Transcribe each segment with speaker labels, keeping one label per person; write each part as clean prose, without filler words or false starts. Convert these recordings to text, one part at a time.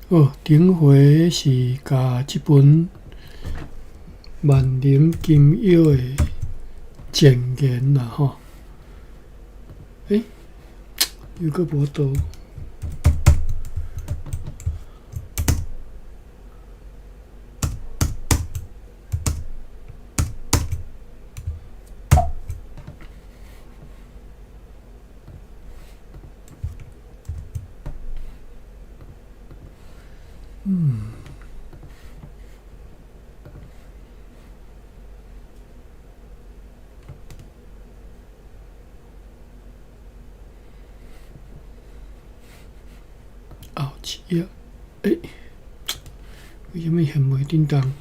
Speaker 1: 好，頂回是共這本萬能金藥的前言啦，吼。欸，又閣無倒。嗯。后一页，欸，為啥物現袂振動？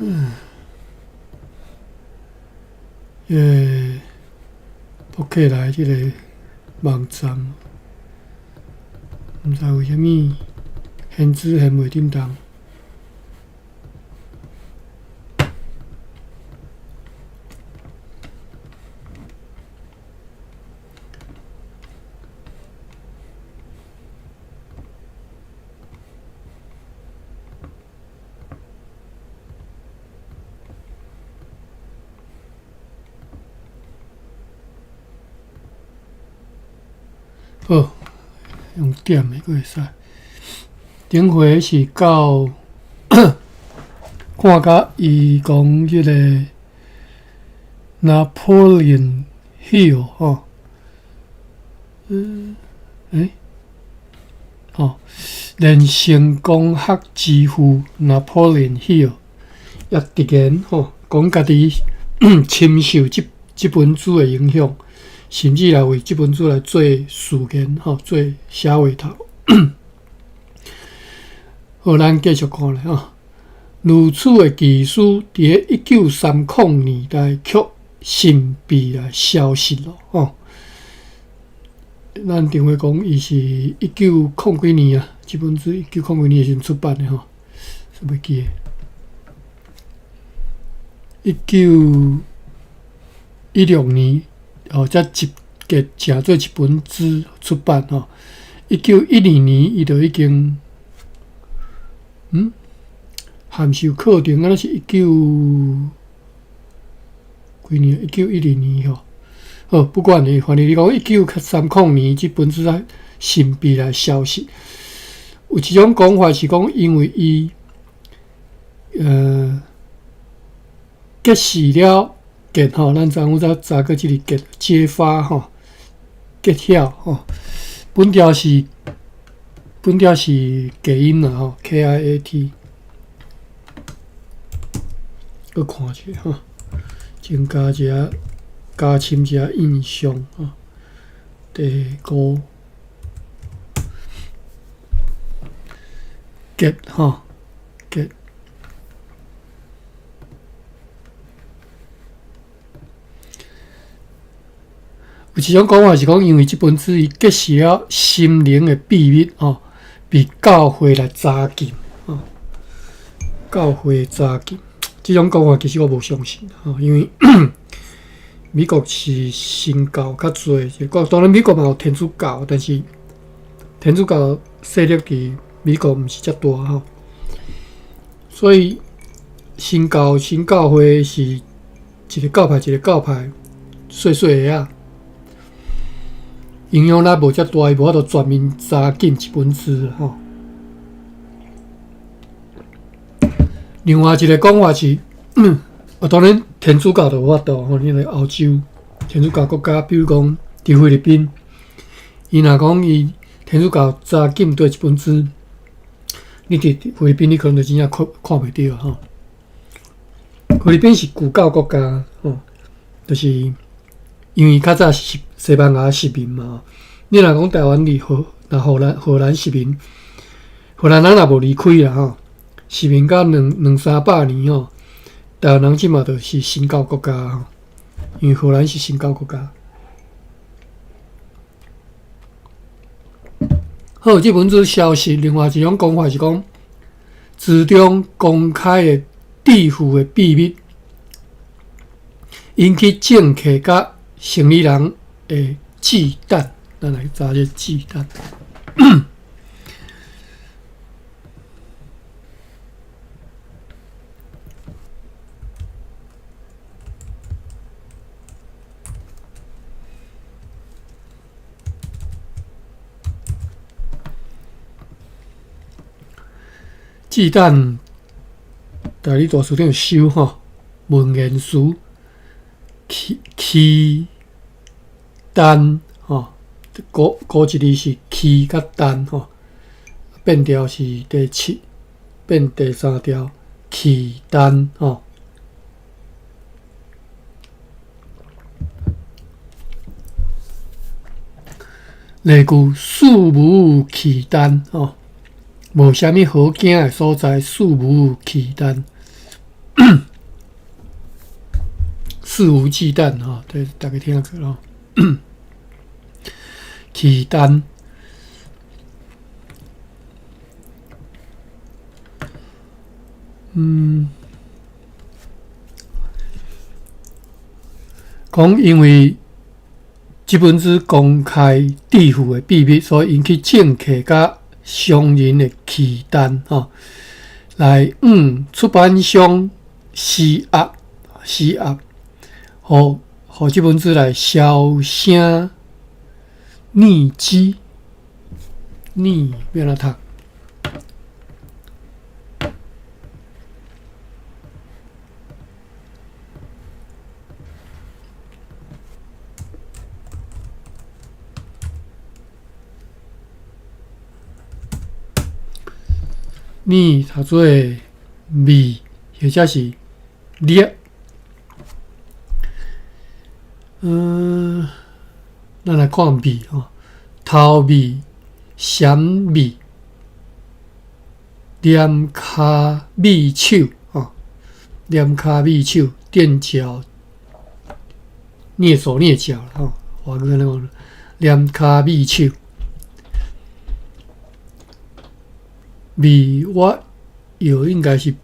Speaker 1: 嗯，欸，博客來這个網站，毋知為啥物現資現袂振動。好，用點的閣會使。頂回是到看甲伊講彼個 Napoleon Hill 吼，嗯，欸，吼，連成功學之父 Napoleon Hill 也直言吼，講家己深受這這本書的影響，甚至來為這本書來做序言吼，做寫話頭。好，咱繼續看咧吼。如此的奇事，佇咧1930年代卻神秘來消失咯吼。咱頂回講，伊是一九空幾年啊？這本書一九空幾年的時陣出版的吼，是袂記得。1916年哦，才集結成做一本書出版吼。1912年，伊就已經函授課程，敢若是一九幾年？1912年吼。好，不管你，反正你講1930年，這本書才神秘來消失。有一種講法是講，因為伊揭示了結吼，咱昨昏才查過這個結揭發吼，揭曉吼，本條是假音啦吼，K I A T，閣看一下吼，增加一下，加深一下印象吼。第五結吼結。有一種講法是講，因為這本書伊揭示了心靈的秘密吼，被教會來查禁吼，教會查禁。這種講法其實我無相信吼，因為美國是神教較濟，當然美國嘛有天主教，但是天主教勢力佇美國毋是遮大吼，所以神教神教會是一個教派一個教派細細个仔，影響力無遮大，伊無法度全面查禁一本書吼。另外一個講法是，啊，當然天主教就有法度吼，因為歐洲天主教國家，比如講佇菲律賓，伊若講伊天主教查禁對一本書，你佇菲律賓你可能就真正看看袂著吼。菲律賓是舊教國家吼，就是因為較早是西班牙殖民嘛。你若講台灣佇荷，若荷蘭殖民，荷蘭人若無離開啦吼，殖民到兩三百年吼，台灣人這馬就是神教國家吼，因為荷蘭是神教國家。好，這本書消失。另外一種講法是講，書中公開的致富的秘密，引起政客佮生理人的忌憚。咱來查這忌憚。忌憚，台語大辭典有收吼，文言詞，忌忌憚吼，古古一字是忌佮憚吼，變調是第七，變第三調，忌憚吼。例句：肆無忌憚吼。無啥物好驚的所在，肆無忌憚，肆無忌憚吼，對，大家聽過咯。忌憚，講因為這本書公開致富的秘密，所以引起政客佮商人的忌憚吼，來向出版商施壓，施壓，予予這本書來銷聲匿跡，匿欲按怎讀？匿讀做味，或者是掠。咱來看味吼，頭味、閃味、躡跤覕手吼，躡跤覕手，踮腳、躡手躡腳吼，華語按呢講，躡跤覕手。味我藥應該是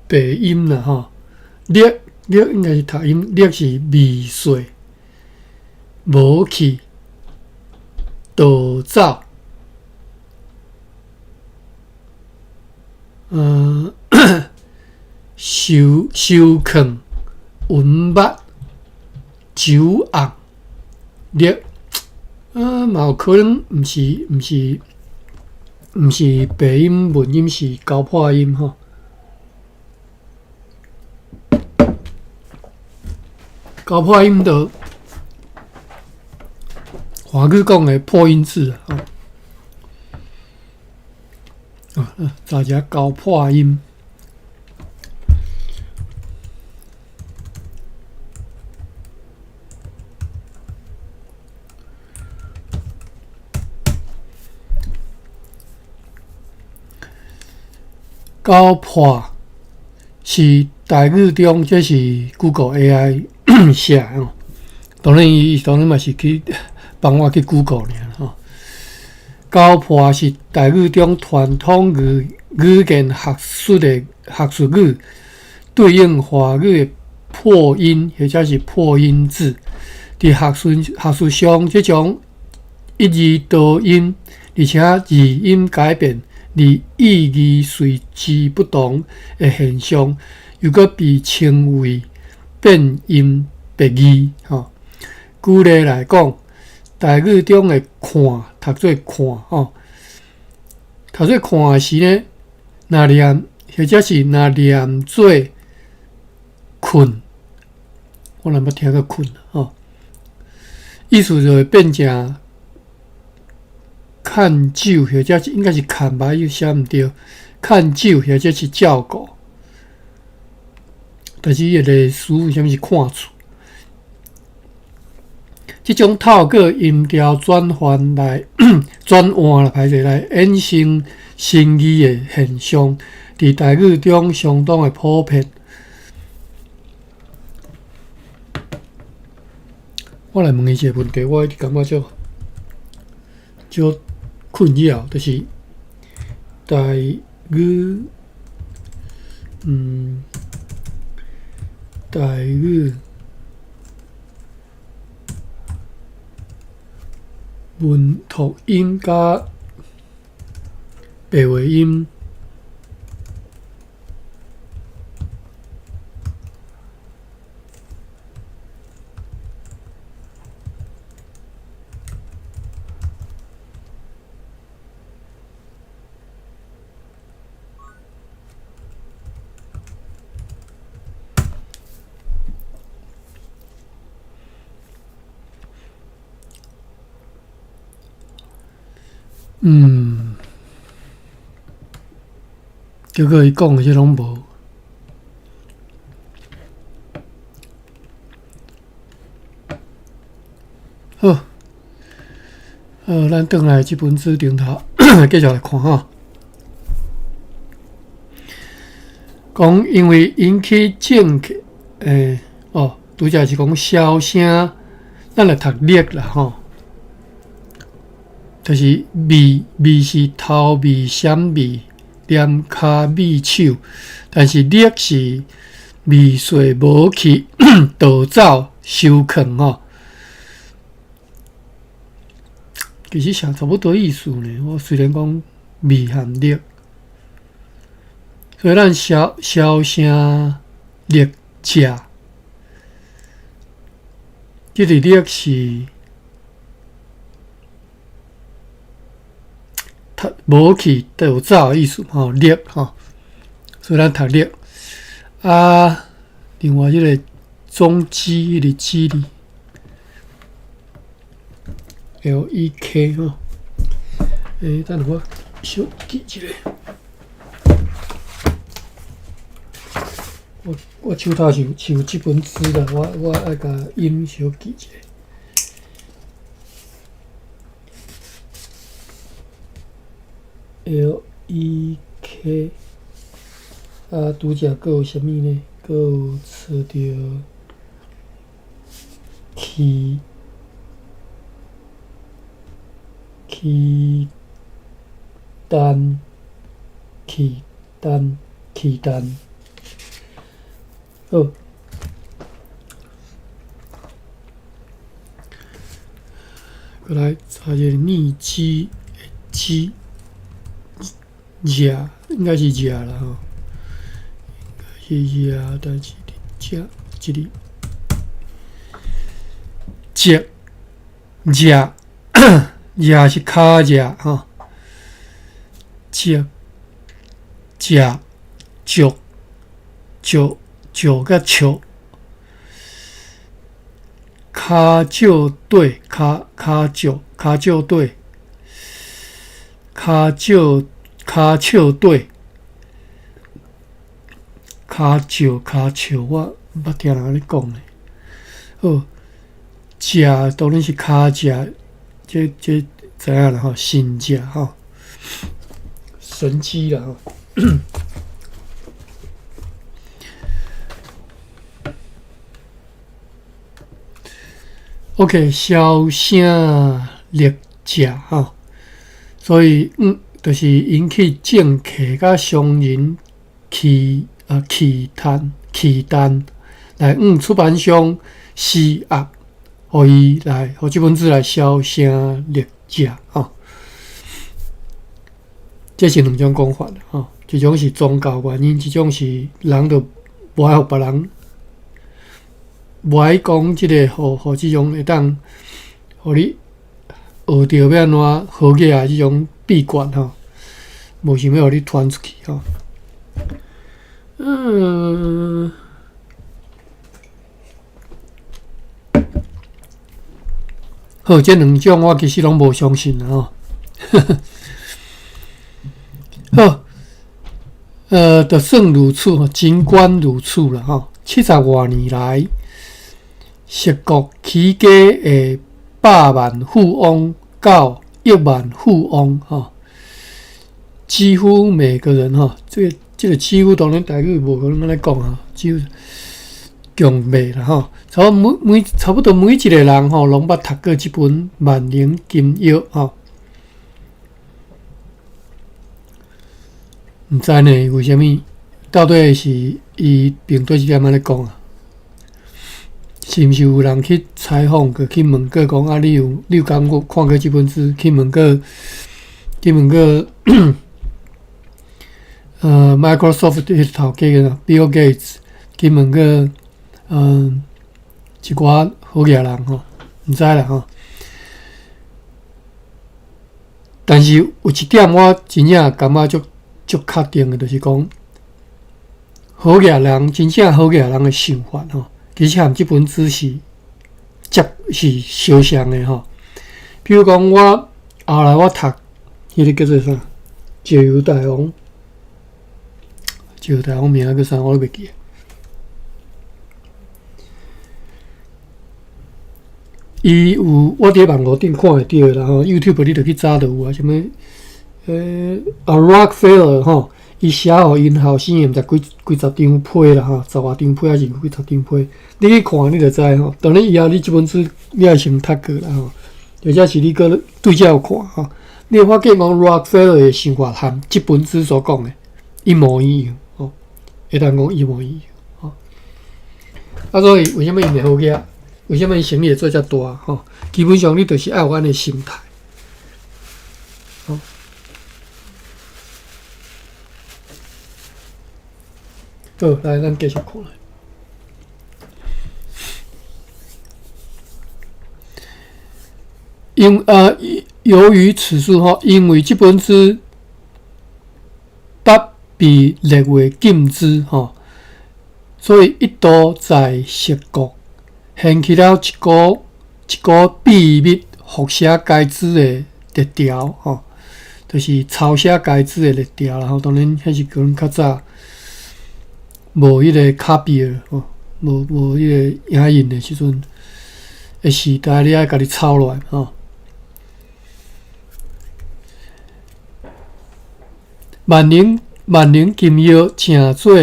Speaker 1: 白音啦吼，掠掠應該是讀音，掠是味細、無去、逃走。收收囥、文捌、酒紅、掠，嘛有可能毋是毋是。毋是白音、文音，是交破音吼。交破音就華語講的破音字啊。啊，查一下交破音。交破是台語中，這是 Google AI 寫的吼。當然，伊當然嘛是去幫我去 Google 爾吼。交破是台語中傳統語語言學術的學術語，對應華語的破音或者是破音字。佇學術學術上，這種一字多音，而且字音改變，而意義隨之不同的現象，又閣被稱為變音別義。吼，舉例來講，台語中的看讀做看吼，讀做看時呢，若念或者是若念做睏，我若捌聽過睏吼，意思就會變成。牽手或者是應該是牽吧，伊寫毋對。牽手或者是照顧，但是伊的例詞為啥物是看厝？這種透過音調轉換來轉換啦，歹勢來衍生新義的現象，佇台語中相當的普遍。我來問伊一個問題，我一直感覺足足困擾，就是台語，台語文讀音佮白話音。結果伊講的這攏無。好，咱轉來這本書頂頭，繼續來看吼。講因為引起政客，哦，拄才是講簫聲，咱來讀壢啦吼。就是覕，覕是頭覕、閃覕、躡跤覕手，但是壢是未遂無去逃走收囥吼。其實是差不多意思呢。我雖然講覕和壢，所以咱簫簫聲壢者，這個壢是。無去逃走的意思吼，壢吼，所以咱讀壢。啊，另外這個總之，彼個之字，L E K 吼。等下我小記一下。我手頭上是有這本書啦，我愛共音小記一下。L E K 啊，拄才閣有啥物呢？閣有找著契契丹契丹契丹，好。閣來查一個膩機的機。食應該是食啦吼，應該是食，但是伫遮這裡，食食食是跤食吼，食食石石石佮笑，跤石底跤跤石跤石底跤石。跤笑底，跤石跤笑，我毋捌聽人按呢講咧。好，食當然是跤食，這這知影啦吼，神食吼，神機啦吼。OK，簫聲壢者吼，所以就是引起政客佮商人去啊契單契單來向出版商施壓，予伊來，予這本書來銷聲匿跡吼。這是兩種講法吼，一種是宗教原因，一種是人就無愛予別人，無愛講這個，予予這種會當予你學著欲按怎好額啊這種秘訣吼，無想欲予你傳出去吼。好，這兩種我其實攏無相信啦吼。好，就算如此，儘管如此啦吼。70外年來，屬國起家的百萬富翁到億萬富翁吼，幾乎每個人吼，這個幾乎當然台語無可能按呢講啊，幾乎強賣啦吼，差不多每一個人吼，攏捌讀過這本萬能金藥吼。毋知呢，為啥物？到底是伊憑佗一點按呢講啊？是毋是有人去採訪過，去問過講啊？你有感覺看過這本書？去問過，Microsoft 彼頭家個 Bill Gates 去問過，一寡好額人吼，毋知啦吼。但是有一點我真正感覺足足確定的，就是講好額人真正好額人的想法吼，其實和這本書是接是相像的吼。比如講，我後來我讀彼个叫做啥《石油大王》，石油大王名叫啥我都袂記。伊有我佇網路頂看會著啦吼，YouTube 你著去查就有啊，啥物啊 Rockefeller 吼，伊寫予𪜶後生的毋知幾幾十張批啦吼，十外張批還是幾十張批，你去看你就知吼。當然以後你這本書你愛先讀過啦吼，或者是你閣對照看吼，你會發現講 Rockefeller 的想法和這本書所講的一模一樣吼，會當講一模一樣吼。啊，所以為啥物𪜶會好額？為啥物生意會做遮大？吼，基本上你就是愛有按呢心態。好，來，咱繼續看。由於此書吼，因為這本書捌被列為禁書吼，所以一度在德國掀起了一股秘密複寫該書的熱潮吼，就是抄寫該書的熱潮啦吼。當然，彼是可能較早無彼個卡比爾吼，無彼個影印的時陣的時代，你愛家己抄落來吼。萬能金藥誠做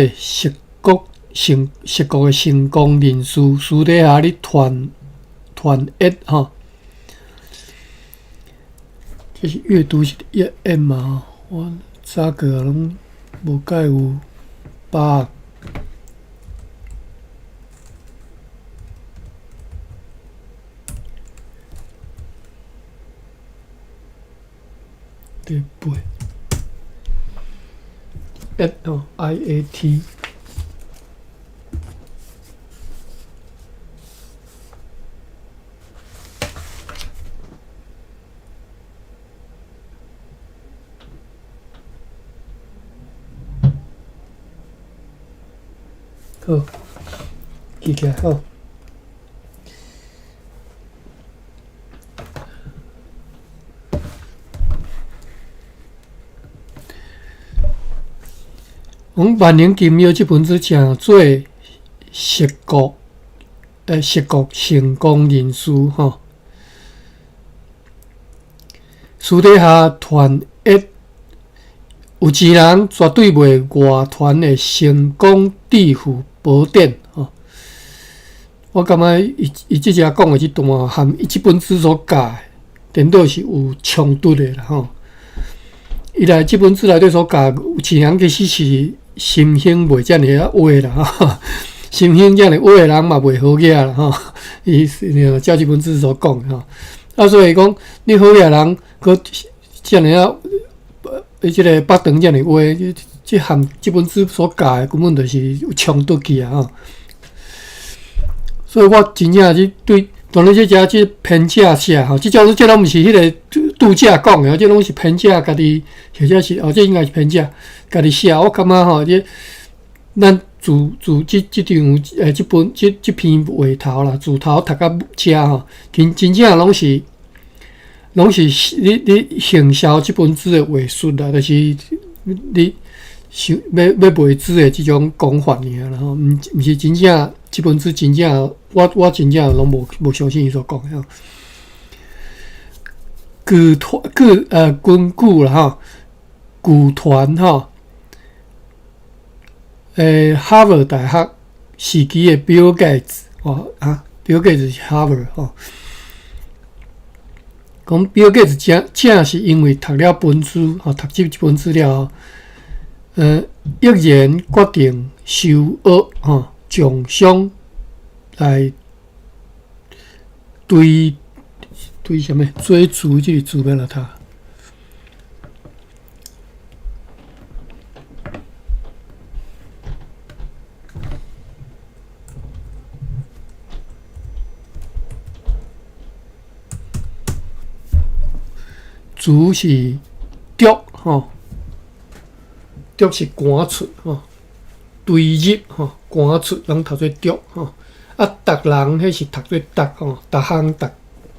Speaker 1: 矽谷的成功人士私底下咧傳閱吼，這是閱讀是閱嘛？我早過攏無蓋有百。第八，哦，I A T。好，記起來好。講萬能金藥這本書誠做矽谷成功人士吼，私底下傳閱，有錢人絕對袂外傳的成功致富寶典吼。我感覺伊這只講的這段，和伊這本書所教的，顛倒是有衝突的啦吼。伊來這本書內底所教，有錢人其實是心胸袂遮爾仔歪啦吼，心胸遮爾歪的人嘛袂好額啦吼。伊是照這本書所講的吼，啊，所以講你好額人，閣遮爾仔，伊這個腹腸遮爾歪，這和這本書所教的根本就是有衝突去啊吼。所以我真正是對，當然這遮這編者寫吼，這種這攏毋是彼個拄者講的，這攏是編者家己，或者是哦，這應該是編者家己寫。我感覺吼，這咱自這張這本這篇話頭啦，自頭讀到遮吼，真正攏是你行銷這本書的話術啦，就是你想欲賣書的這種講法爾啦吼，毋是真正這本書真正，我真正攏無相信伊所講的吼。據團據根據啦吼，據傳吼，哈佛大學時期的 Bill Gates 哦啊，Bill Gates 是哈佛吼。講 Bill Gates 正正是因為讀了本書吼，讀這本書了後，毅然決定收學吼，獎賞來追追啥物？追逐這個字欲按怎讀？逐是逐吼，逐是趕出吼，追入吼，趕出攏讀做逐吼。啊，逐人彼是讀做逐吼，逐項逐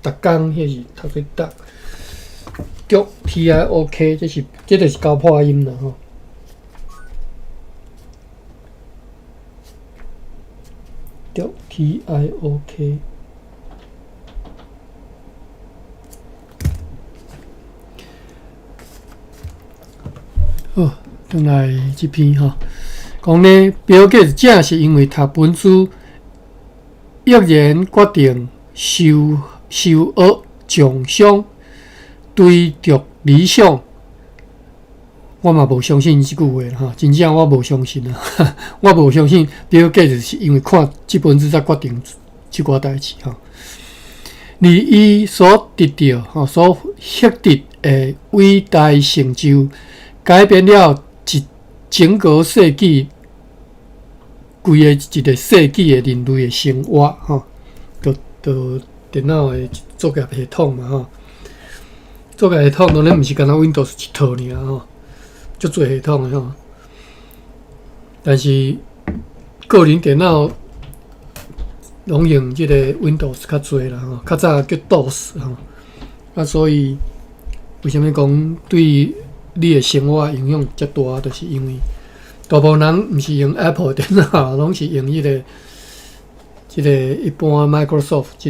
Speaker 1: 逐工彼是讀做逐。逐 T I O K，這是這就是交破音啦吼。逐 T I O K。好，轉來這篇吼，講呢，比爾蓋茨正是因為讀本書，毅然決定收收學獎賞，追逐理想。我嘛無相信這句話吼，真正我無相信啊！我無相信比爾蓋茨是因為看這本書才決定這寡代誌吼。而伊所得著吼，所獲得的偉大成就，改變了一整個世紀，規个一個世紀的人類的生活吼，就就電腦的作業系統嘛吼，作業系統當然毋是干焦 Windows 一套爾吼，足濟系統的吼。但是個人電腦攏用這個 Windows 較濟啦吼，較早叫 DOS 吼，啊所以為啥物講對你的生活影響遮大，就是因為大部分人毋是用 Apple 電腦，攏是用彼個、這個一般 Microsoft 這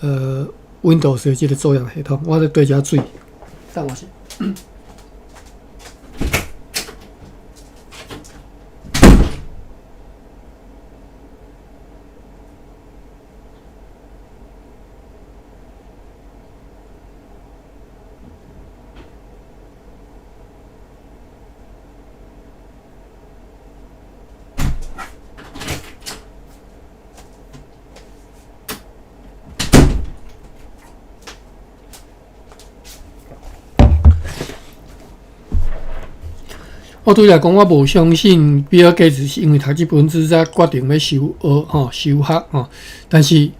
Speaker 1: 個Windows 的這個作業系統。我咧綴一下水，等我一下。我拄才講，我無相信比爾蓋茨是因為讀這本書才決定欲修學吼修學吼，但是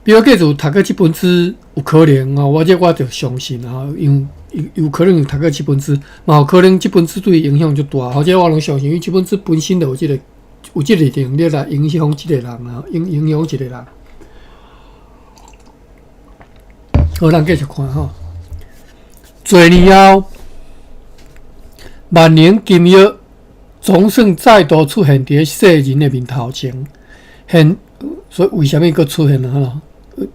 Speaker 1: 比爾蓋茨有讀過這本書，有可能吼，我這我就相信吼，因為有可能有讀過這本書，嘛有可能這本書對伊影響足大，或者我攏相信，因為這本書本身就有這個有這個能力來影響一個人啊，影影響一個人。好，咱繼續看吼，濟年後。萬能金鑰總算再度出現佇世人的面頭前，現所以為啥物閣出現了吼？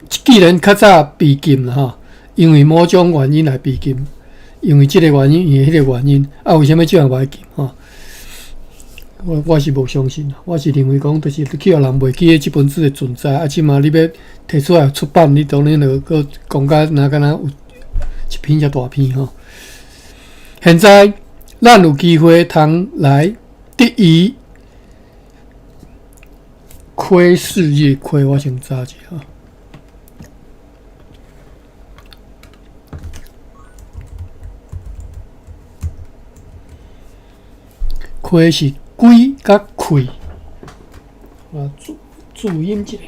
Speaker 1: 既然較早被禁了吼，因為某種原因來被禁，因為這個原因，因為彼個原因，啊，為啥物這樣袂禁吼？我我是無相信，我是認為講，就是去予人袂記得這本書的存在，啊，這馬你欲提出來出版，你當然就閣講甲若敢若有一篇遮大篇吼。現在。咱有機會通來得以窺視這個窺，我先查一下。窺是鬼佮氣，我注注音一下。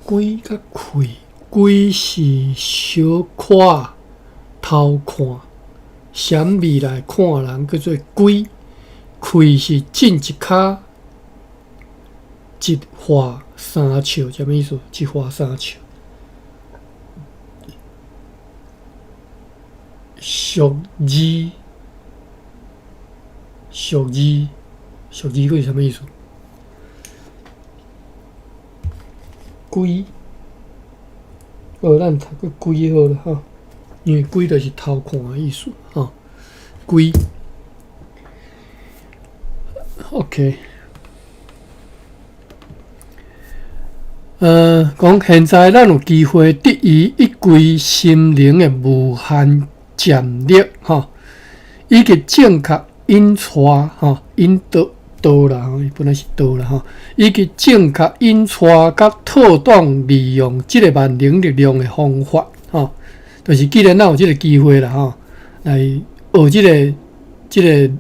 Speaker 1: 鬼佮氣。鬼是小可偷看，閃避來看人，叫做鬼；氣是進一跤，一劃三尺，啥物意思？一劃三尺。俗字，俗字，俗字，閣是啥物意思？鬼。好，咱讀個鬼好了吼，因為鬼就是偷看的意思吼。鬼，OK。講現在咱有機會得以一窺心靈的無限潛力，吼，以及正確引帶，吼，引導導啦，吼，伊本來是導啦，吼，以及正確引帶佮妥當利用這个萬能力量的方法，吼，就是既然咱有這个機會啦，吼，來學這个、這个，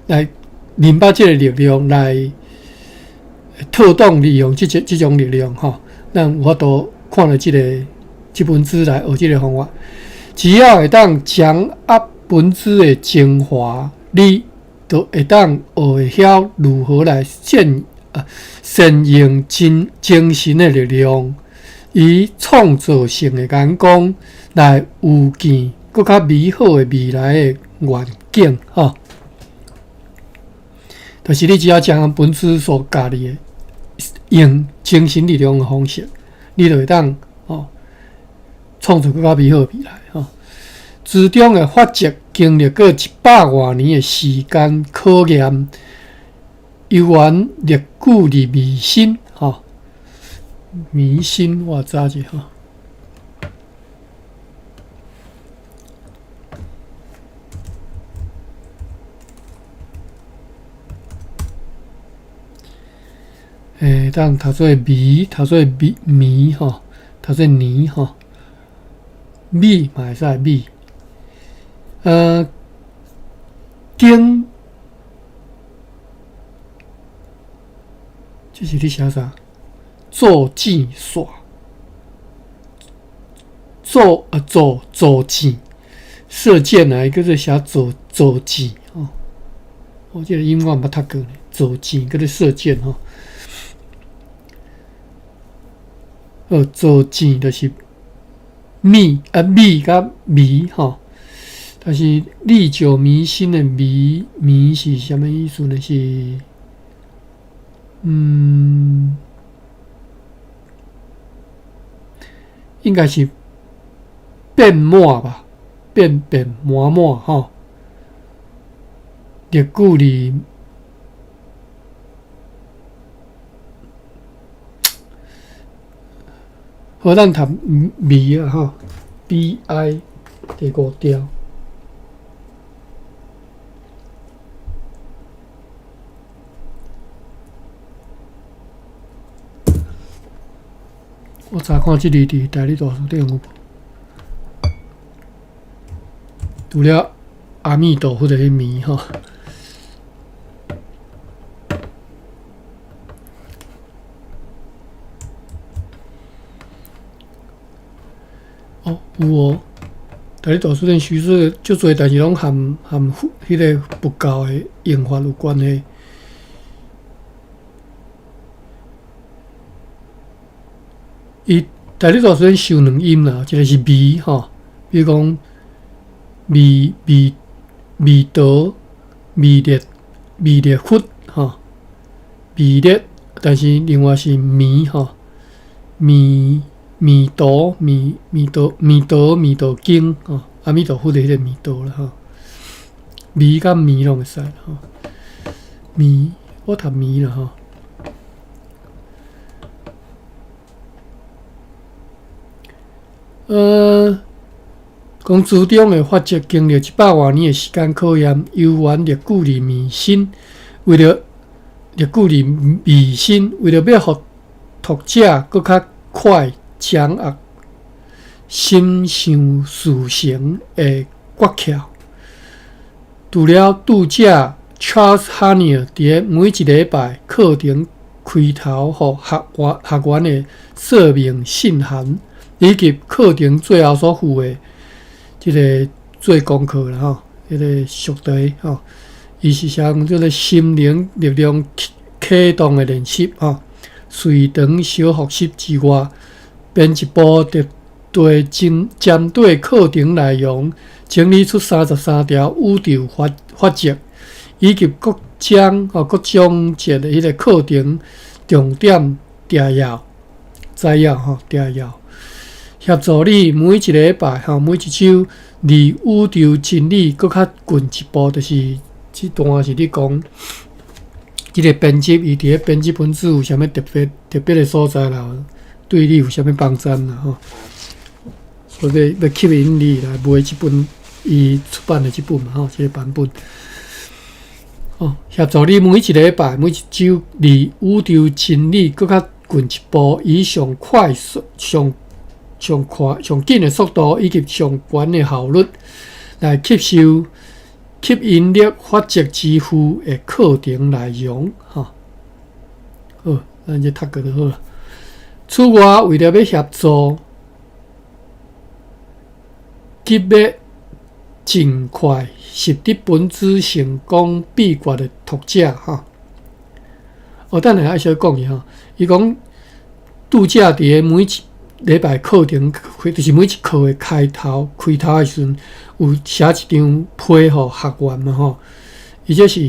Speaker 1: 來明白這个力量，來妥當利用這種力量，吼，咱有法度看著這个這本書來學這个方法。只要會當掌握本書的精華，你就會當學會曉如何來善用精神的力量，以創造性的眼光來預見閣較美好的未來的願景，吼。就是你只要將本書所教你的用精神力量的方式，你就會當創造閣較美好的未來，吼。書中的法則經歷過100外年的時間考驗，猶原歷久彌新，吼。彌新我查者吼。當讀做彌，讀做彌彌吼，讀做年吼，米嘛會使米。經，這是咧寫啥？做箭線，做啊做做箭，射箭啊，叫做寫做做箭吼。我這个英文我毋捌讀過呢，做箭叫做射箭吼。做箭就是米啊米佮米吼。但是歷久彌新的彌彌是啥物意思呢？是，應該是變滿吧，變變滿滿吼。歷久哩，好，咱讀米啊吼，B I 第五條。我查看這字佇台語大辭典有無？除了阿彌陀佛的彼彌吼。哦，有哦。台語大辭典敘述足濟代誌攏含含彼个佛教的用法有關係。伊台語大辭典收兩音啦，一个是彌吼，比如講彌彌彌陀、彌勒、彌勒佛吼，彌勒，但是另外是彌吼，彌彌陀、彌彌陀、彌陀、彌陀經吼，阿彌陀佛的彼個彌陀啦吼，彌佮彌攏會使吼，彌我讀彌啦吼。講書中的法則經歷100外年的時間考驗，猶原歷久彌新。為著歷久彌新，為著欲予讀者閣較快掌握心想事成的訣竅。除了著者 Charles Haanel 佇每一禮拜課程開頭予學員的說明信函，以及課程最後所附的這个做功課啦吼，彼个熟題吼，伊是寫講這个心靈力量啟動的練習吼，隨堂小複習之外，編輯部特地針對課程內容整理出33條宇宙法則，以及各章吼各章節的彼个課程重點摘要摘要吼摘要。協助你每一禮拜吼，每一週離宇宙真理閣較近一步，就是這段是咧講這个編輯，伊佇咧編輯本書有啥物特別特別的所在啦，對你有啥物幫贊啦吼。所以欲吸引你來買這本伊出版的這本嘛吼，這个版本。哦，協助你每一禮拜、每一週離宇宙真理閣較近一步，以上快速、上上快、上緊的速度，以及上懸的效率來吸收吸引力法則之父的課程內容。吼，好，咱這讀過就好啦。此外，為著欲協助急欲盡快習得本書成功秘訣的讀者，吼，哦，等下愛小講伊吼，伊講拄則佇个每一禮拜課程，就是每一課的開頭開頭的時陣，有寫一張批予學員嘛吼。伊這是，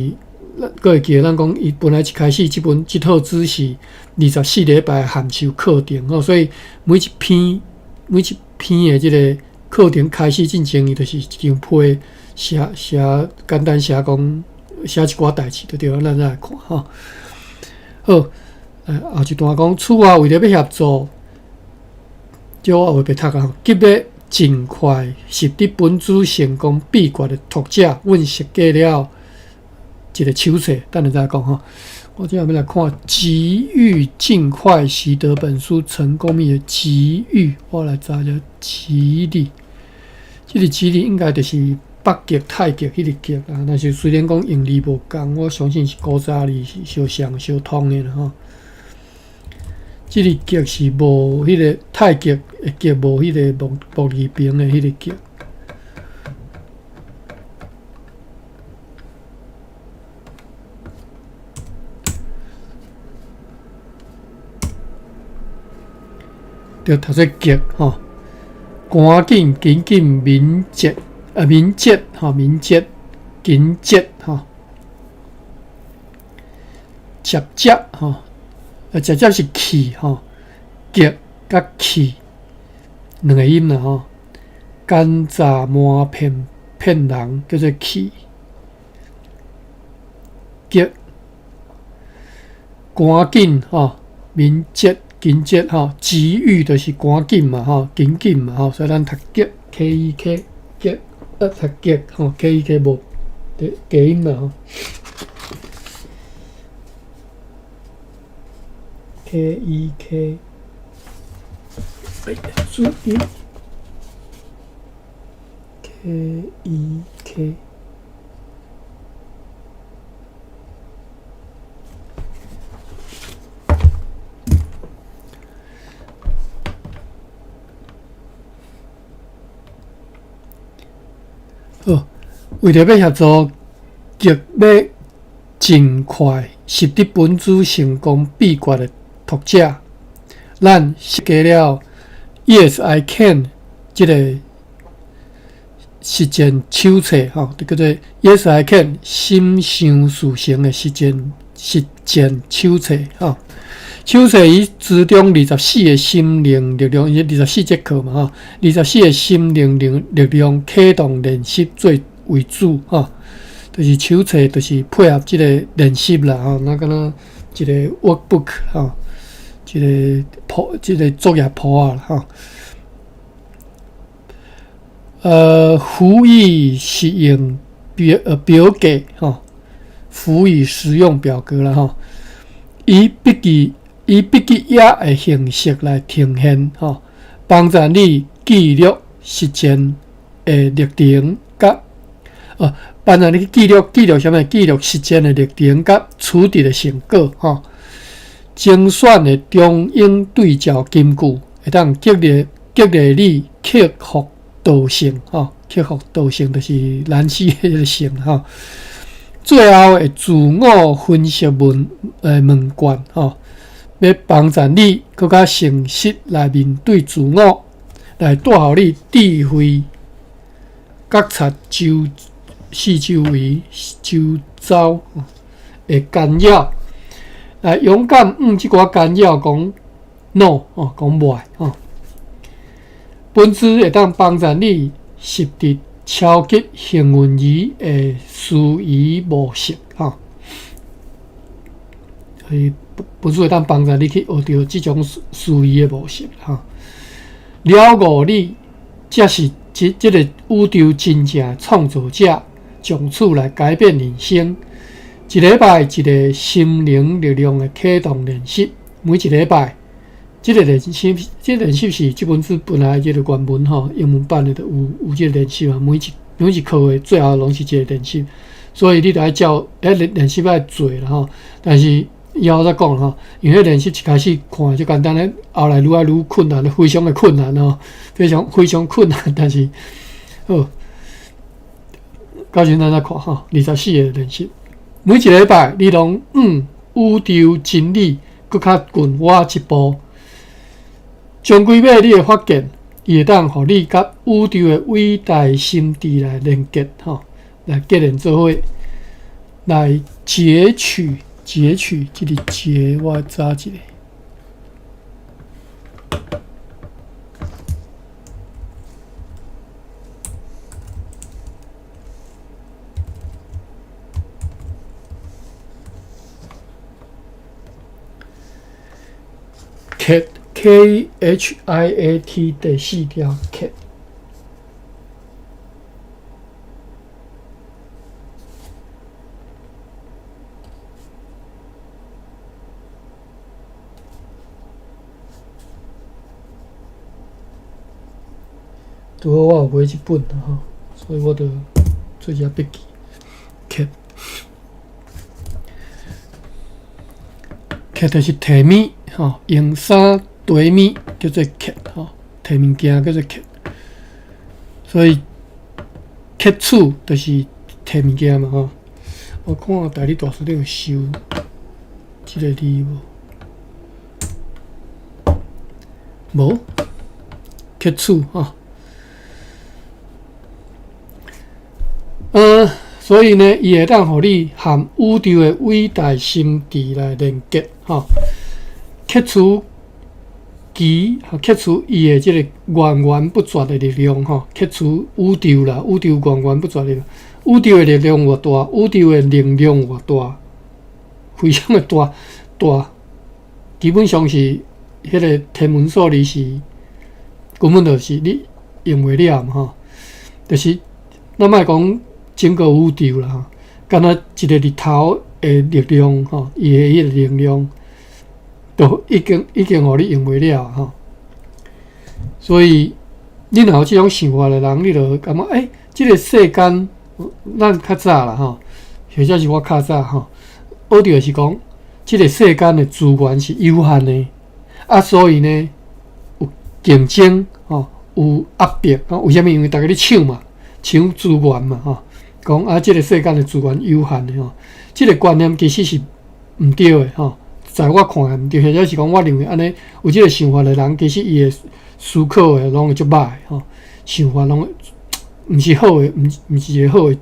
Speaker 1: 閣會記得咱講，伊本來一開始這本這套書是24禮拜函授課程吼，所以每一篇每一篇的這个課程開始進前，伊就是一張批寫寫簡單寫講寫一寡代誌就對了，咱再來看吼。好，後一段講，此外為著欲協助，這我會袂讀啊，急欲盡快習得本書成功秘訣的讀者，阮設計了一个手冊，等下再講吼。我這欲來看，急欲盡快習得本書成功秘訣，急欲，我來查一下極地，這个極地應該就是北極、太極彼个極啊。但是雖然講用字無仝，我相信是古早字是相像相通的啦吼。這个極是無彼个太極的極，無彼个木木字邊的彼个極。著讀做極吼，趕緊、緊緊、敏捷啊，敏捷吼，敏捷、緊捷吼，捷捷吼，啊，捷捷是去吼，極佮去兩个音啦吼，奸詐瞞騙騙人叫做去，極趕緊吼，敏捷。緊捷吼，急欲就是趕緊嘛吼，緊緊嘛吼，所以咱讀急 K E K 急，啊讀極吼 K E K 無加音啦吼，K E K，哎呀，注意 K E K。好，為著欲協助急欲盡快習得本書成功秘訣的讀者，咱設計了 Yes I Can 這个實踐手冊，吼，就叫做 Yes I Can 心想事成的實踐實踐手冊，吼。手冊以書中24个心靈力量，伊24節課嘛，吼，24个心靈力力量啟動練習做為主，吼，就是手冊就是配合這个練習啦，吼，那敢若一个 workbook 吼，一个簿，這个作業簿啊，吼。輔以實用表表格，吼，輔以實用表格啦，吼，以筆記以筆記頁的形式來呈現，吼，幫助你記錄實踐的歷程，佮幫助你記錄記錄啥物？記錄實踐的歷程佮取得的成果，吼。精選的中英對照金句，會當激勵激勵你克服惰性，吼，克服惰性就是難死彼个性，吼。最後的自我分析問問卷，吼，欲幫助你閣較誠實來面對自我，來帶予你智慧覺察周四周圍周遭的干擾，來勇敢向這寡干擾講 no 哦，講袂吼。本書會當幫助你習得超級幸運兒的思維模式，吼。所以本書會當幫助你去學著這種思維的模式吼。了悟你才是這個宇宙真正創造者，從此來改變人生。一禮拜一個心靈力量的啟動練習，每一禮拜，這個練習，這個練習是這本書本來這個原文吼，英文版的就有這個練習嘛。每一課的最後攏是一個練習，所以你著愛照彼個練習愛做啦吼。但是以後再講吼，因為彼練習一開始看就簡單咧，後來愈來愈困難，非常的困難吼，非常非常困難。但是好，到時咱再看吼，24個練習，每一禮拜你攏與宇宙真理閣較近我一步。終歸尾你會發現，伊會當予你佮宇宙的偉大心智來連結吼，來結連做伙，來截取截取，這個截我查一下。K K H I A T 第四條 K。拄好我有買這本吼，所以我就做一下筆記。揬揬就是提物吼，用衫提物叫做揬吼，提物件叫做揬。所以揬取就是提物件嘛吼。我看代理大師有收這個字無？無，揬取吼。所以呢，伊會當予你和宇宙的偉大心智來連結，吼，揬取其，揬取伊的這個源源不絕的力量，吼，揬取宇宙啦，宇宙源源不絕的力量，宇宙的力量偌大，宇宙的能量偌大，非常的大，大，基本上是彼個天文數字是根本就是你用袂了嘛，吼，就是咱莫講。整個宇宙啦，吼，敢若一個日頭的力量，吼，伊的彼個能量，都已經予你用袂了吼。所以，你若有這種想法的人，你就會感覺，欸，這個世間，咱較早啦，吼，或者是我較早吼，學著是講，這個世間的資源是有限的，啊，所以呢，有競爭，吼，有壓迫，吼，為啥物？因為逐家咧搶嘛，搶資源嘛，吼。講啊，這個世間的資源有限的吼，這個觀念其實是毋對的吼。在我看來毋對，或者是講我認為按呢有這個想法的人，其實伊的思考的攏會足歹吼，想法攏毋是好的，毋是一個好的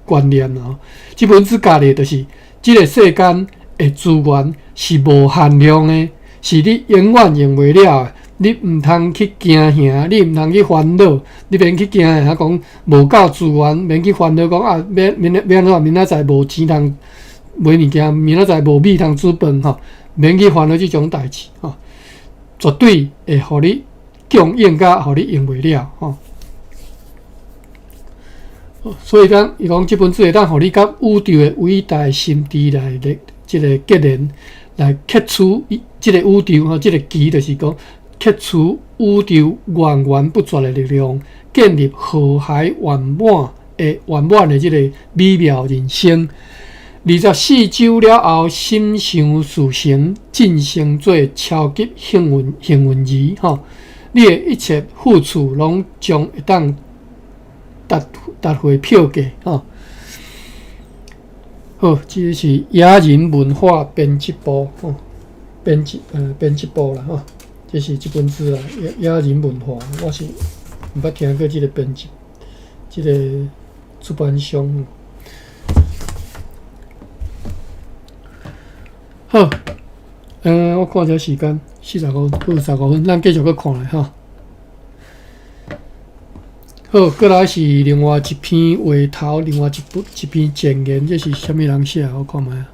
Speaker 1: 觀念啦吼。這本書教的就是這個世間的資源是無限量的，是你永遠用袂了的。你毋通去驚嚇，你毋通去煩惱，你免去驚嚇講無夠資源，免去煩惱講啊，欲明欲按怎明仔載無錢通買物件，明仔載無米通煮飯吼，免去煩惱這種代誌吼，絕對會予你供應甲予你用袂了吼。所以講，伊講這本書會當予你佮宇宙的偉大心智來咧，這個結連來揬取這個宇宙吼，這個其就是講。揬取宇宙源源不絕的力量，建立和諧圓滿的圓滿的這個美妙人生。24週了後，心想事成，晉升做超級幸運兒吼！你的一切付出攏將會當達回票價吼。好，這個是野人文化編輯部吼，編輯部啦吼。這是這本書啦，野人文化，我是毋捌聽過這個編輯，這個出版商。好，我看一下時間，45，好，15分，咱繼續閣看來吼。好，過來是另外一篇話頭，另外一篇前言，這是啥物人寫的？我看覓啊。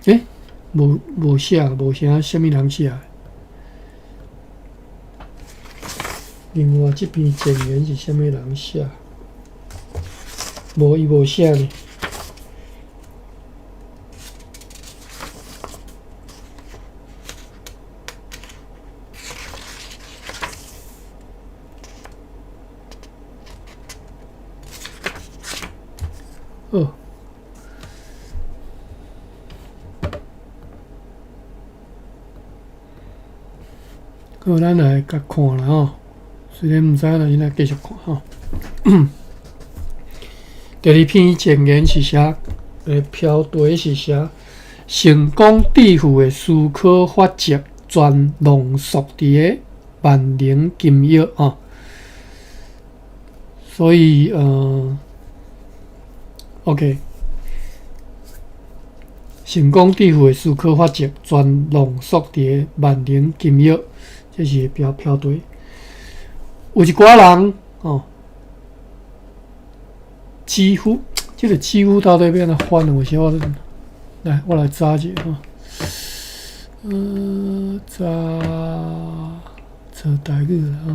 Speaker 1: 欸，無無寫，無寫啥物人寫。另外這篇前言是啥物人寫？無，伊無寫呢。好。好，咱來共看啦吼。雖然毋知，但是咱繼續看吼。第二篇前言是寫，標題是寫成功致富的思考法則全濃縮佇个萬能金鑰吼。所以OK，成功致富的思考法則全濃縮佇個萬能金鑰，這是標題。有一寡人吼，幾乎這個幾乎到底欲按怎翻？有時我來，我來查一下吼。查查台語啦吼。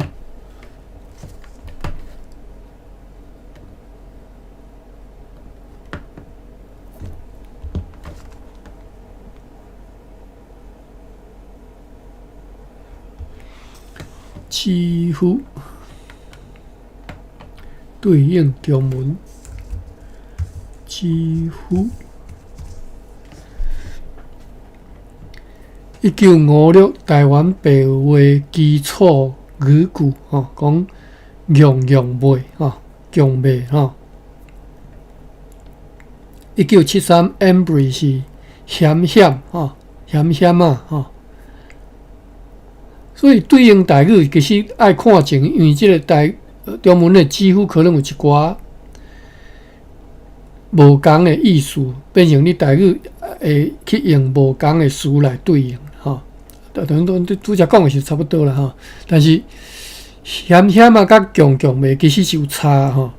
Speaker 1: 幾乎對應中文，幾乎1956台灣白話基礎語句吼，講強強賣吼，強賣吼。1973 Embry 是險險吼，險險啊吼。所以對應台語其實愛看清，因為這個台中文的幾乎可能有一寡無仝的意思，變成你台語會去用無仝的詞來對應吼。等等，拄才講的是差不多啦吼。但是險險啊，佮強強賣其實是有差吼。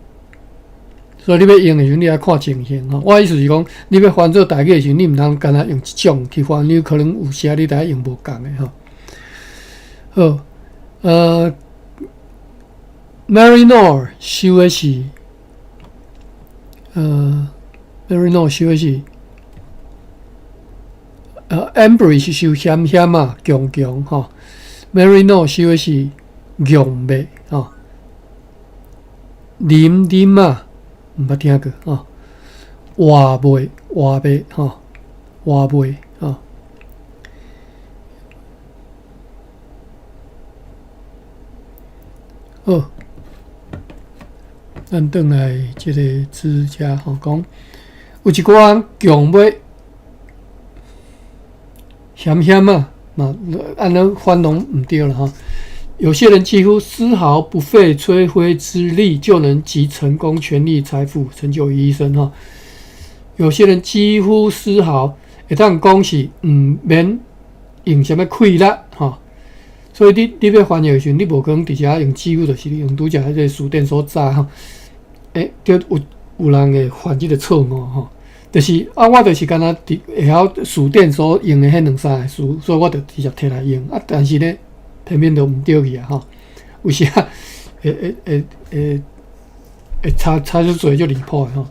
Speaker 1: 所以你欲用的時陣，你愛看情形吼。我的意思是講，你欲翻做台語的時陣，你毋通干焦用一種去翻，你有可能有時你得用無仝的吼。好，Maryknoll 收的是，Maryknoll 收的是，Embry 是收險險啊，強強吼，Maryknoll 收的是強賣吼，啉啉啊，毋捌聽過吼，活賣活賣吼，活賣吼。好，咱轉來這個字遮吼，講有一寡人強欲險險啊，嘛按呢翻攏毋對啦吼。有些人幾乎絲毫不費吹灰之力就能集成功、權力、財富、成就於一身吼。有些人幾乎絲毫會當講是毋免用啥物氣力吼。所以你欲翻譯的時陣，你無可能直接用幾乎，就是用拄才彼個辭典所查吼。欸，對，有人會犯這個錯誤吼，就是啊，我就是干焦佇會曉辭典所用的彼兩三個詞，所以我就直接提來用啊。但是呢，偏偏就毋對去啊吼。有時啊，會差足濟足離譜的吼。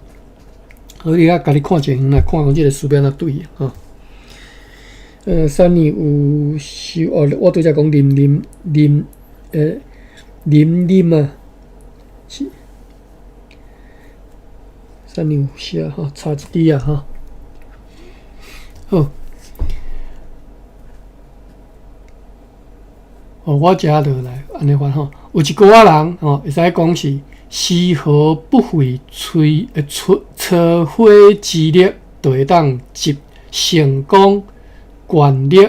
Speaker 1: 所以你愛家己看情形來看講這個詞欲按怎對吼。三年有收哦，我拄才講啉啉啉，啉啉啊，是三年有寫吼，差一滴啊吼。好，哦，我遮就來按呢翻吼，有一寡人吼，會使講是絲毫不費吹灰之力，就會當集成功、權力、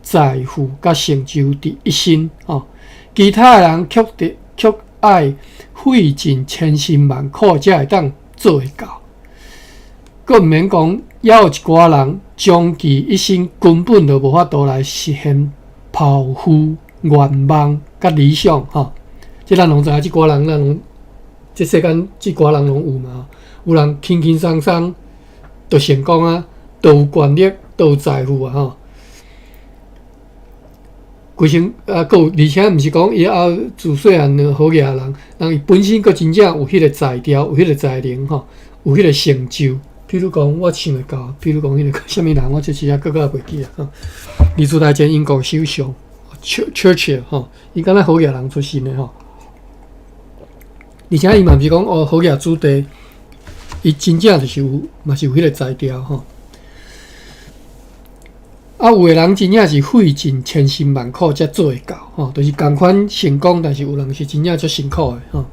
Speaker 1: 財富佮成就佇一身吼。其他的人卻愛費盡千辛萬苦才會當做會到。閣毋免講，猶有一寡人終其一生根本就無法度來實現抱負、願望佮理想吼。這咱攏知影，這寡人咱攏，這世間這寡人攏有嘛。有人輕輕鬆鬆就成功啊，就有權力，都有財富啊吼。規身啊，閣有，而且毋是講伊啊自細漢好額人，人伊本身閣真正有彼個才調，有彼個才能吼，有彼個成就。比如講，我想會到，比如講彼個啥物人，我這時啊閣閣袂記啊。吼，二次大戰英國首相 Churchill 吼，伊敢若好額人出身的吼，而且伊嘛毋是講哦好額子弟，伊真正就是有，嘛是有彼個才調吼。啊，有的人真正是費盡千辛萬苦才做會到，吼，就是仝款成功，但是有人是真正足辛苦的，吼。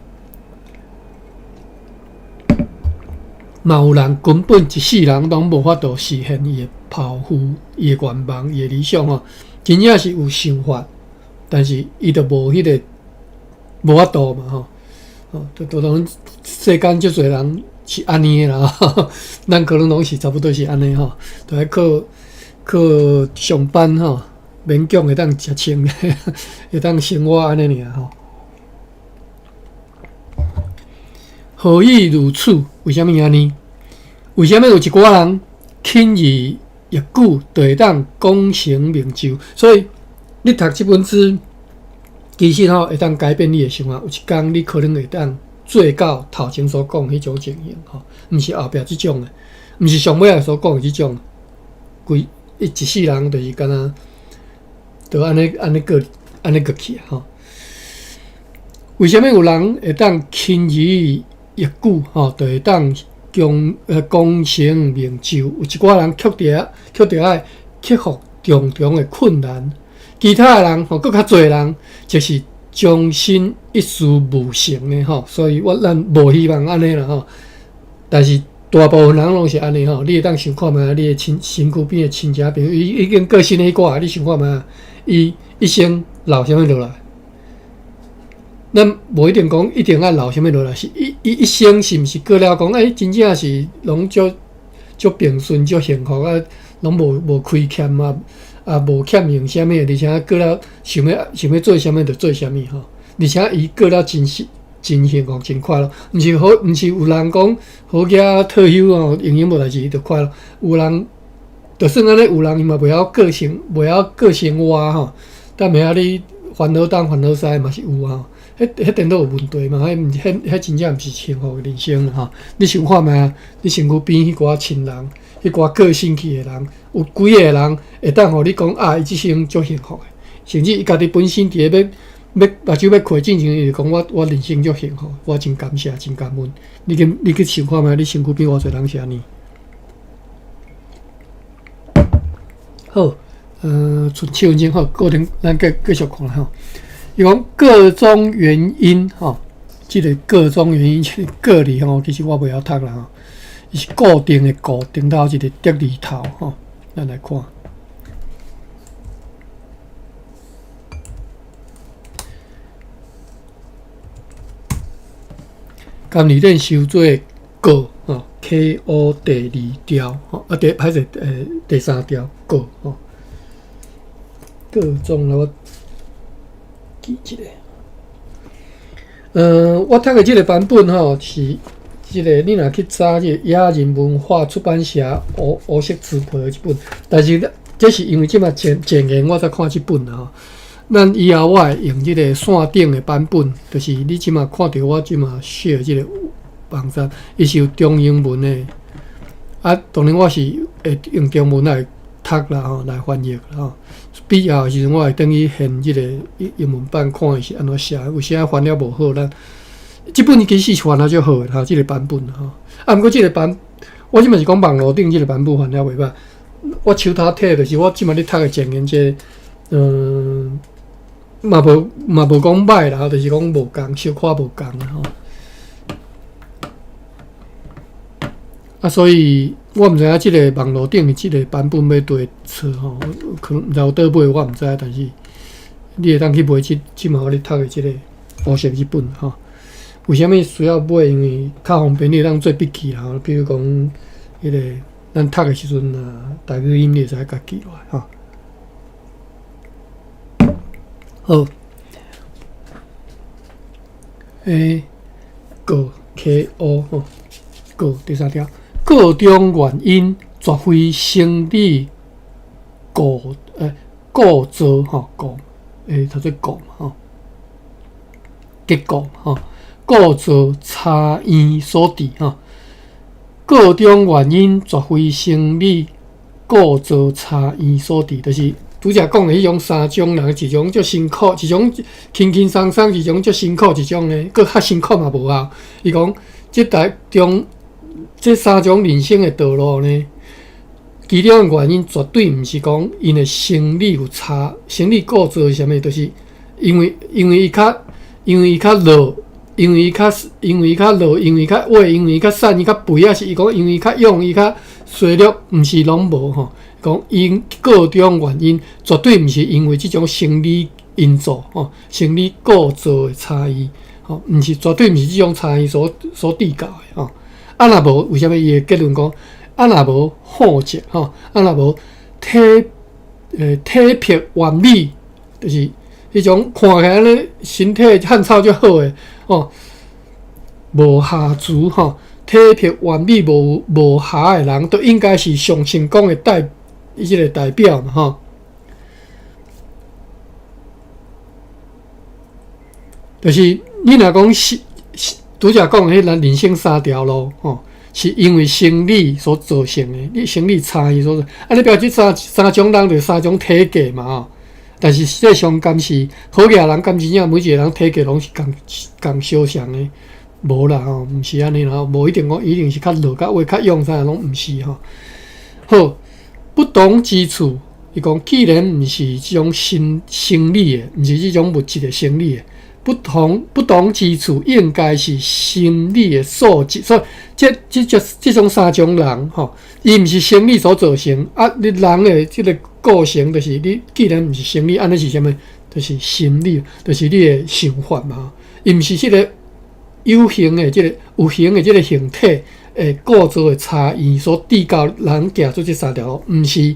Speaker 1: 嘛有人根本一世人攏無法度實現伊的抱負、伊的願望、伊的理想，吼，真正是有想法，但是伊就無彼個無法度嘛，吼。吼，就當世間足濟人是按呢的啦，咱可能攏是差不多是按呢吼，著愛靠。靠上班吼，勉強會當食穿，會當生活按呢爾吼。何以如此？為啥物按呢？為啥物有一寡人輕而易舉就會當功成名就？所以你讀這本書，其實吼會當改變你的生活。有一工你可能會當做到頭前所講彼種情形吼，毋是後壁這種的，毋是上尾仔所講的這種。規伊一世人就是敢若，就按呢按呢過按呢過去啊吼。為啥物有人會當輕而易舉吼，就會當功成名就？有一寡人卻著愛克服重重的困難，其他的人吼，閣較濟人，就是終身一事無成的吼。所以我咱無希望按呢啦吼。但是。大部分人攏是按呢吼，你會當想看覓，你的親身軀邊的親戚朋友，伊已經過身彼寡，你想看覓？伊一生留啥物落來？咱無一定講一定愛留啥物落來，是伊伊一生是毋是過了講？欸，真正是攏足足平順、足幸福啊，攏無虧欠啊，啊無欠用啥物，而且過了想欲做啥物就做啥物吼，而且伊過了真實。真幸福，真快樂，毋是好，毋是有人講好額退休哦，閒閒無代志伊就快樂。有人就算按呢，有人伊嘛袂曉過生，袂曉過生活吼，踮遐咧煩惱東煩惱西嘛是有啊。彼彼定都有問題嘛，彼毋是彼彼真正毋是幸福的人生啦吼。你想看覓啊？你身軀邊彼寡親人，彼寡過身去的人，有幾个人會當予你講啊？伊這生足幸福的，甚至伊家己本身佇咧欲。欲目睭欲開進前，伊就講我我人生足幸福，我真感謝，真感恩。你去想看覓？你身軀邊偌濟人是按呢？好，賰7分鐘好，過程咱繼繼續看吼。伊講個中原因吼，這个個中原因，這个個字吼，其實我袂曉讀啦吼。伊是固定的固，頂頭一个竹字頭吼，咱來看。監理練修做個吼，K O 第二調吼，啊第歹勢第三調個吼，個中來我記一下。我讀的這个版本吼是這个，你若去查這个野人文化出版社烏烏色紙皮的這本，但是這是因為這馬前前言我才看這本啦吼。咱以後我會用這個線頂的版本，就是你這馬看著我這馬 share 這个網站，伊是有中英文的。啊，當然我是會用中文來讀啦吼，來翻譯啦吼。必要的時陣我會轉去現這個英文版看伊是按怎寫，有時仔翻了無好，咱這本其實是翻了足好的吼，這个版本吼。啊，毋過這个版，我這馬是講網路頂這个版本翻了袂歹。我手頭摕就是我這馬咧讀的前言這个，嘛無講歹啦，就是講無仝，小可無仝啦吼。啊，所以我毋知影這个網路頂的這个版本欲佗佚吼，可能毋知有佗買，我毋知，但是你會當去買這這馬我咧讀的這个烏色這本吼。為啥物需要買？因為較方便，你會當做筆記啦。比如講，彼个咱讀的時陣啊，台語音你會使共記落來吼。好，欸，個 K O 吼，個第三條，個中原因絕非生理構造吼，構讀做構吼，結構吼，構造差異所致吼。個中原因絕非生理構造差異所致，就是拄才講的彼種三種人，一種足辛苦，一種輕輕鬆鬆，一種足辛苦，一種呢，閣較辛苦嘛無效。伊講，這台中這三種人生的道路呢，其中的原因絕對毋是講𪜶的生理有差，生理構造是啥物，就是因為伊較弱，因為伊較弱，因為伊較矮，因為伊較瘦，伊較肥，抑是伊講因為伊較勇，伊較衰弱，毋是攏無吼。講𪜶個中原因絕對毋是因為這種生理因素吼，生理構造的差異吼，毋是絕對毋是這種差異所致到的吼。啊，若無為啥物伊的結論講？啊，若無好者吼，啊，若無體魄完美，就是彼種看起來按呢身體漢草足好的吼，無瑕疵吼，體魄完美無瑕的人，都應該是上成功的伊這個代表嘛吼。就是你若講是拄才講的彼個人生三條路吼，是因為生理所造成的，你生理差異所，啊，你表示三種人就三種體格嘛吼。但是實際上，敢是好額人，敢真正每一個人體格攏是仝仝相像的？無啦吼，毋是按呢啦，無一定講一定是較弱、較矮、較勇啥攏毋是吼。好，不同之處，伊講既然毋是這種生理的，毋是這種物質的生理的。不同之處，應該是心理的素質。所以這種三種人吼，伊毋是生理所造成。啊，你人的這個構成，就是你既然毋是生理，按呢是啥物？就是心理，就是你的想法嘛。伊毋是這個有形的這個有形的這個形體的構造的差異所致到人行出這三條路，毋是。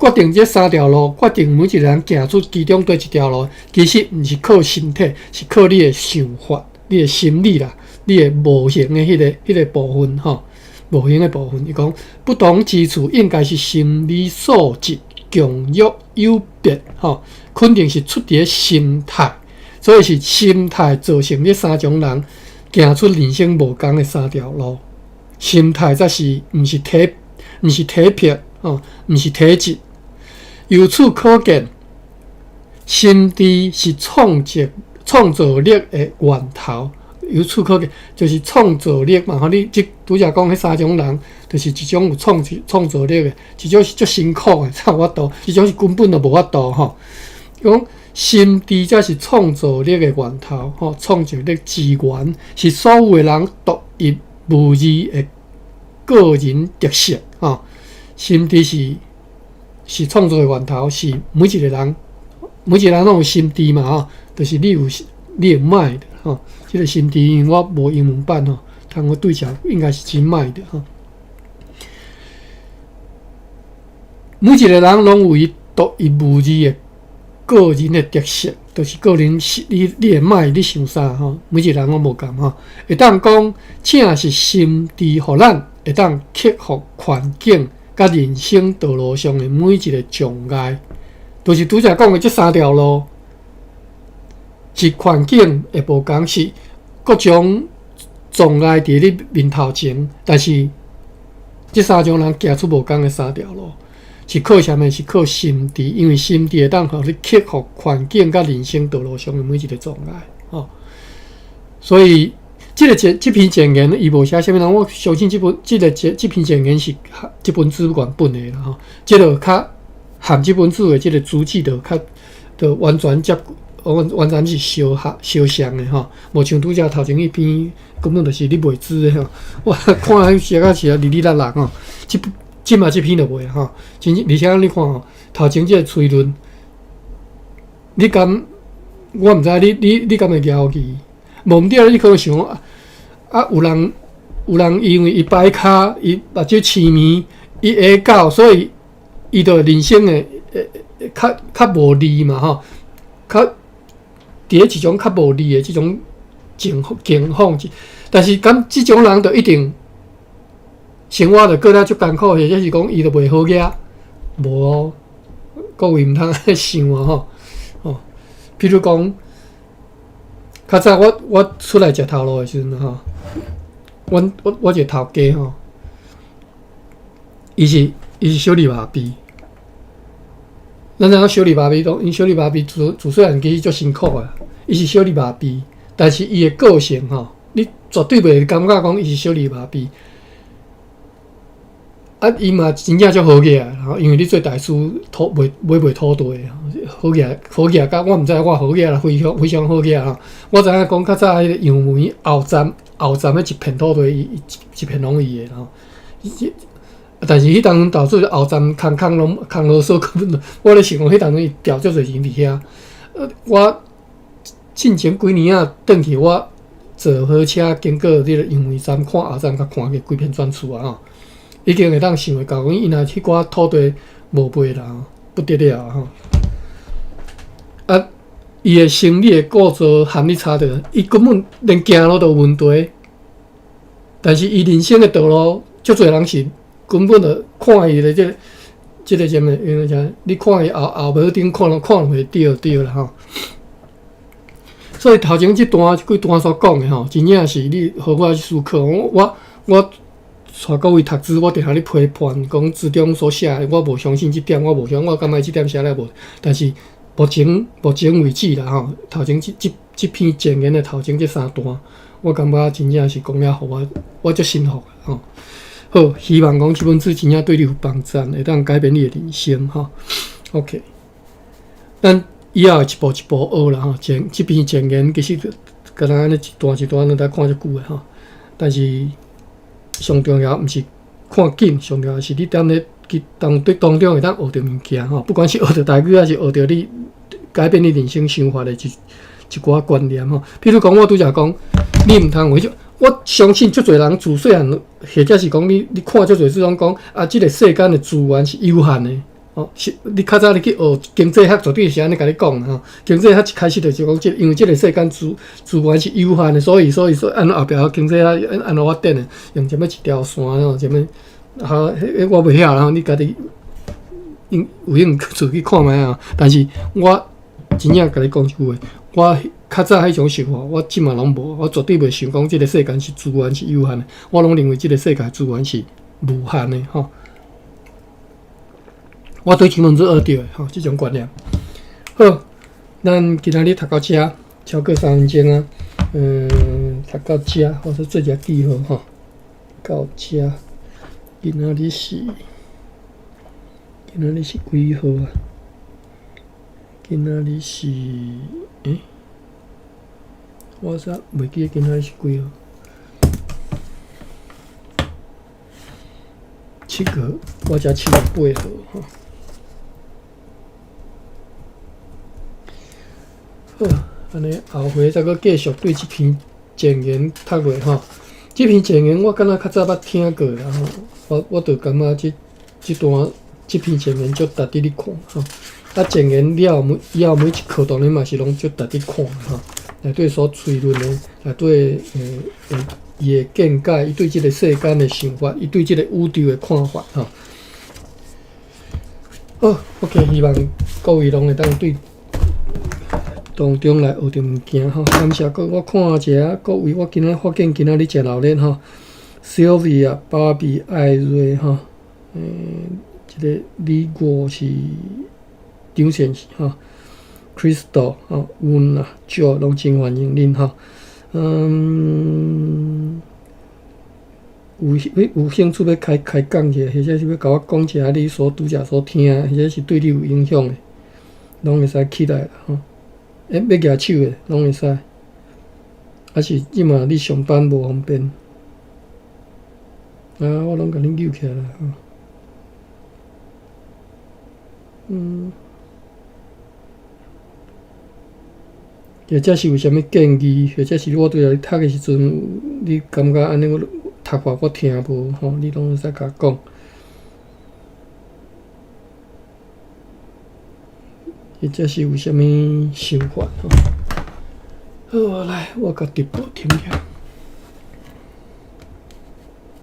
Speaker 1: 決定這三條路，決定每一個人行出其中佗一條路，其實毋是靠身體，是靠你的想法、你的心理啦，你的無形的彼個部分吼，無形的部分。伊講不同之處，應該是心理素質強弱有別吼，肯定是出佇咧心態，所以是心態造成這三種人行出人生無仝的三條路。心態才是毋是體，毋是體魄吼，毋是體質。由此可見，心智是創造力的源頭。由此可見，就是創造力嘛。吼，你這拄才講彼三種人，就是一種有創造力的，一種是足辛苦的，才有法度；一種是根本就無法度吼。講心智才是創造力的源頭，吼，創造力之源是所有的人獨一無二的個人特色，吼。心智是創造的源頭，是每一個人，每一個人攏有心智嘛吼，就是你有你的 mind 吼，這個心智因為我無英文版吼，通我對照應該是真 mind 吼。每一個人攏有伊獨一無二的個人的特色，就是個人是你的 mind 你想啥吼，每一個人攏無仝吼。會當講，正是心智予咱會當克服環境。佮人生道路上的每一個障礙，就是拄才講的這三條路，是環境會無仝，是各種障礙佇你面頭前，但是這三種人行出無仝的三條路，是靠啥物？是靠心智，因為心智會當予你克服環境佮人生道路上的每一個障礙。吼，所以。這篇前言，伊無寫啥物人，我相信這本這個這這篇前言是這本書原本的啦吼。這個較含這本書的這個主旨，就較就完全接完全是相合相像的吼。無像拄才頭前彼篇根本就是咧賣書的吼。我看彼寫甲是啊，哩哩啦啦吼。這馬這篇就袂吼。真而且你看吼，頭前這個推論，你敢我毋知你敢會牢記？無毋對，你可能想啊，有人因為伊擺跤，伊目睭痴迷，伊下到，所以伊就人生的較無利嘛吼，較佇咧一種較無利的這種情況，但是敢這種人就一定生活就過得足艱苦，或者是講伊就袂好額，無哦。各位毋通按呢想啊吼，哦，比如講，較早我出來食頭路的時陣吼，阮我一个頭家吼，伊是小兒麻痹。咱知影小兒麻痹都，𪜶小兒麻痹自細漢其實足辛苦的，伊是小兒麻痹，但是伊的個性吼，你絕對袂感覺講伊是小兒麻痹。啊，伊嘛真正足好額吼，因為你做大師土賣買賣土地，好額好額甲我毋知我好額啦，非常非常好額吼。我知影講較早彼个楊梅後站彼一片土地，伊一片攏伊的吼。但是彼當陣導致後站空空攏空囉嗦，根本我咧想講彼當陣伊調足濟錢佇遐。我進前幾年仔轉去，我坐火車經過這个楊梅站，看後站，共看過規片全厝啊吼。已經會當想會到，講伊若彼寡土地無賣啦，不得了吼！啊，伊的生理的構造含你差著，伊根本連行路都有問題。但是伊人生的道路，足濟人是根本就看伊的這個啥物，因為啥？你看伊後後尾頂看攏看袂著對啦吼。所以頭前這段這幾段所講的吼，真正是你好好去思考。我帶各位讀書，我定定咧批判，講書中所寫的，我無相信這點，我無相，我感覺這點寫了無。但是目前為止啦吼，頭前這篇前言的頭前這三段，我感覺真正是講了，予我足信服吼。好，希望講這本書真正對你有幫助，會當改變你的人生吼。OK，咱以後一步一步學啦吼。前這篇前言其實敢若按呢一段一段攏在看足久的吼，但是上重要毋是看緊，上重要是你踮咧去當對當中會當學著物件吼，不管是學著台語，還是學著你改變你人生想法的一寡觀念吼。比如講，我拄才講，你毋通為咗我相信足濟人自細漢，或者是講你看足濟書攏講啊，這个世間的資源是有限的。哦，是你較早你去學經濟學，絕對是按呢共你講吼。經濟學一開始就是講，這因為這个世間資源是有限的，所以說按怎後壁經濟學按怎發展的，用啥物一條線吼，啥物啊？彼我袂曉，然後你家己有興趣去看覓啊。但是我真正共你講一句話，我較早彼種想法，我這馬攏無，我絕對袂想講這个世間是資源是有限的，我攏認為這个世界資源是無限的吼。我對這本書學著的吼，這種觀念。好，咱今仔日讀到遮，超過3分鐘啊。讀到遮，我說做一下記號吼。到遮，今仔日是幾號啊？今仔日是，欸？我煞袂記得今仔日是幾號。7號，我才7月8號吼。好，按呢後回再閣繼續對這篇前言讀落吼。這篇前言我敢若較早捌聽過啦吼，我就感覺這段這篇前言足值得你看吼。啊，前言了每以後每一課當然嘛是攏足值得看吼。內底所推論的，內底伊的見解，伊對這个世間的想法，伊對這个宇宙的看法吼。好，OK，希望各位攏會當對當中來學著物件吼。感謝各位，我看一下各位，我今仔發現今仔日誠熱鬧吼。Sylvia、芭比、艾瑞吼，這个李國是張先生吼，Crystal 吼，阮啊，Joe 攏真歡迎恁吼。有興趣欲開開講者，或者是欲共我講一下你所拄才所聽的，或者是對你有影響的，攏會使起來吼。欸，欲舉手的攏會使。還是這馬你上班無方便？啊，我攏共恁揪起來啦吼。或者是有啥物建議，或者是我對你讀的時陣，你感覺按呢我讀法我聽無吼，你攏會使共我講。或者是有啥物想法吼？好，來，我共直播停起來。